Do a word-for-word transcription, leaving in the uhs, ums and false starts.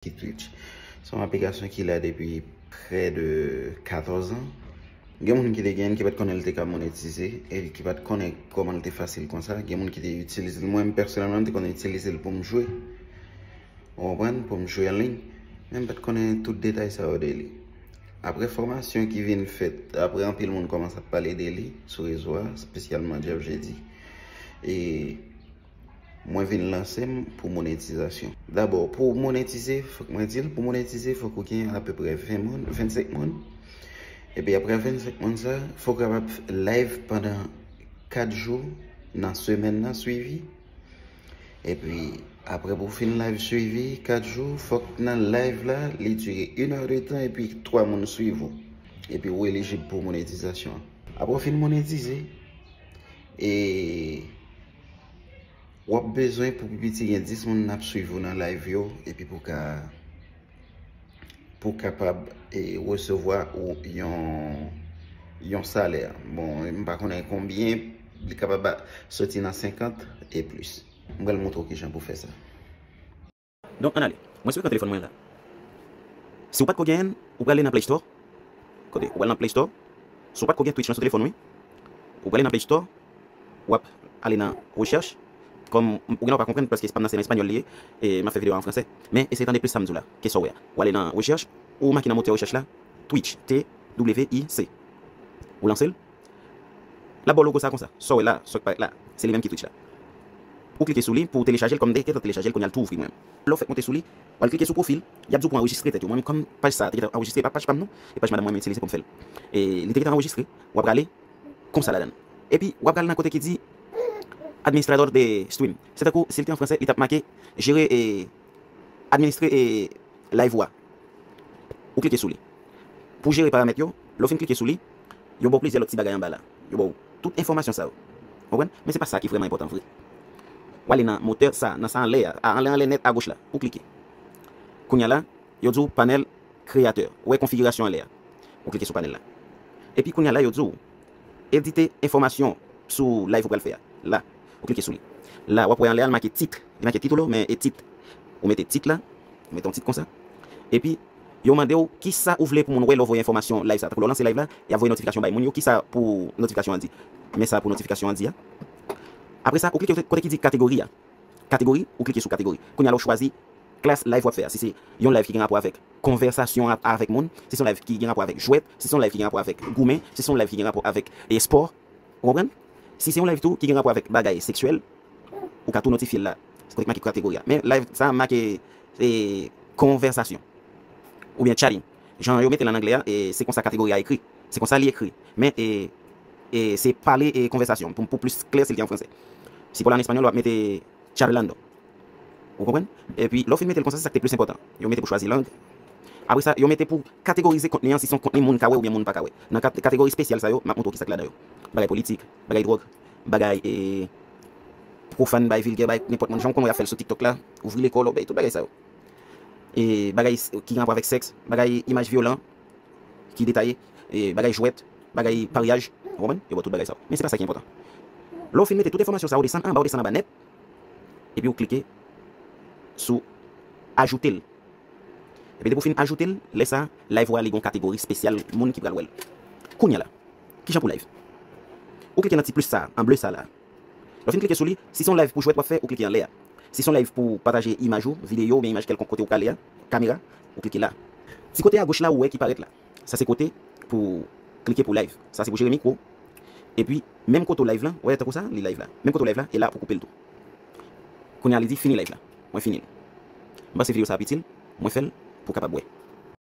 ki Twitch. Se yon aplikasyon ki la depi prè de katòz an. Gen moun ki te gen l ki pa t konnen l te ka monetize e ki pa t konnen kòman l te fasil konsa. Gen moun ki te itilize l. Mwen menm pèsonèlman, m te konn itilize l pou m jwe. Ou konprann? Pou m jwe an liy. Men m pa t konnen tout detay sa yo de li. Apre fòmasyon ki vin fèt, apre anpil moun kòmanse ap pale de li sou rezo a, espesyalman Jeff Jeudy. E mwen vin lanse m pou monetizasyon. Dabò, pou monetize, fòk mwen di l, pou monetize, fòk ou gen apeprè ven moun, vennsenk moun. Epi apre vennsenk moun sa, fòk ou kapab live pandan kat jou nan semèn nan, swivi. Epi apre pou w fin live swivi kat jou, fòk nan live la, li dire inè de tan epi twa moun swiv ou. Epi ou elijib pou monetizasyon. Apre w fin monetize, e w ap bezwen pou pi piti gen dis moun n ap swiv ou nan live yo, epi pou ka, pou kapab, e, resevwa ou yon, yon salè. Bon, m pa konnen konbyen, li kapab a, soti nan senkant e plis. M pral montre w kijan pou fè sa. Donk, ann ale. Mwen sou ekran telefòn mwen la. Si w pa t ko genyen l, ou prale nan Play Store. Kote? Ou pral nan Play Store. Si w pa t ko gen Twitch lan sou telefòn ou, ou prale nan Play Store, w ap ale nan rechèch. Kòm ou gen lè w pa konprann, paske pa m nan, se nan espanyòl li ye, e m ap fè videyo a an fransè. Men eseye tande plis sa m di w la, ke sa w wè a. Ou ale nan rechèch, ou make nan motè rechèch la, Twitch, T W I C. Ou lanse l. L ap ba w logo sa konsa. Sa w wè la, sa k parèt la, se li menm ki Twitch la. Ou klike sou li pou w telechaje l, kòm m te gentan telechaje l, kounye a l tou ouvri mwen. Lè w fèk monte sou li, w al klike sou pwofil, y ap di w pou anrejistre tèt yo. Mwen menm, kòm paj sa a te gentan anrejistre, e pa paj pa m non, e paj madanm mwen m itilize pou m fè l. E li te gentan anrejistre, w ap prale konsa ladan l. Epi, w ap prale nan kote ki di administrador de stream. Se tankou, si l te an fransè, li t ap make jere e administre e live ou a. Ou klike sou li. Pou jere paramèt yo, lè w fin klike sou li, yo ba w plizyè lòt ti bagay anba la. Yo ba w tout enfòmasyon sa yo. Konprann? Men se pa sa ki vrèman enpòtan vre. W ale nan motè sa, nan sa anlè a, a, anlè, anlè nèt agoch la. Ou klike. Kounye a la, yo di w panèl kreyatè. Ou wè konfigirasyon anlè a. Ou klike sou panèl la. Epi kounye a la, yo di w edite enfòmasyon sou live ou pral fè a. La, ou klike sou li. La, w ap wè anlè a, l make tit. Li make tit ou la, men e tit. Ou mete tit la, ou mete yon tit konsa. Epi, yo mande w kisa ou vle pou moun wè lè w voye enfòmasyon live sa. Tankou lè w lanse live la, y ap voye notifikasyon bay moun yo. Kisa pou notifikasyon an di? Men sa pou notifikasyon an di a. Apre sa, ou klike kote ki di kategori a. Kategori, ou klike sou kategori. Kounye a la, ou chwazi klas live w ap fè a. Si se yon live ki gen rapò avèk konvèsasyon a, avèk moun, si se yon live ki gen rapò avèk jwèt, si se yon live ki gen rapò avèk goumen, si se yon live ki gen rapò avèk, e, espò, ou konprann? Si se yon live tou ki gen rapò avèk bagay seksyèl, ou ka tou notifye l la. Se kote k make kategori a. Men live sa a make, e, konvèsasyon. Oubyen chatting. Jan yo mete l an anglè a, e, se konsa kategori a ekri. Se konsa li ekri. Men, e, e, se pale, e, konvèsasyon. Pou, pou plis klè, si l te an fransè. Si pou l an espanyòl, w ap mete charlando. Ou konprann? Epi, lè w fin mete l konsa, se sa k te plis enpòtan. Yo mete pou chwazi lang. Apre sa, yo mete pou kategorize kontni an, si se yon kontni moun ka wè oubyen moun pa ka wè. Nan kat-, kategori espesyal sa yo, m ap montre w kisa k ladan yo. Bagay politik, bagay dwòg, bagay, e, pwofàn, bagay vilgè, bagay nenpòt moun. Jan w konn wè y ap fè l sou TikTok la, ouvri lekòl, bay tout bagay sa yo. E, bagay s-, ki gen rapò avèk sèks, bagay imaj vyolan, ki detaye, e, bagay jwèt, bagay paryaj, ou konprann? Yo ba w tout bagay sa yo. Men se pa sa ki enpòtan. Lè w fin mete tout enfòmasyon sa yo, ou desann anba, ou desann anba nèt, epi ou klike sou ajoute l. Epi depi w fin ajoute l, lè sa a, live ou a li gen yon kategori espesyal moun ki pral wè l. Kounye a la, kijan pou live? Ou klike nan ti plis sa a, an ble sa la. Lè w fin klike sou li, si se yon live pou jwèt w ap fè, ou klike anlè a. Si se yon live pou pataje imaj ou, videyo oubyen imaj kèlkonk kote ou ka ale a, kamera, ou klike la. Ti kote agoch la ou wè ki parèt la. Sa se kote pou klike pou live. Sa se pou jere mikwo. Epi, menm kote w live lan, ou wè tankou sa, li live la. Menm kote w live la, e la pou koupe l tou. Kounye a li di fini live la. Mwen fini l. M panse videyo sa ap itil, mwen fè l pou w kapab wè.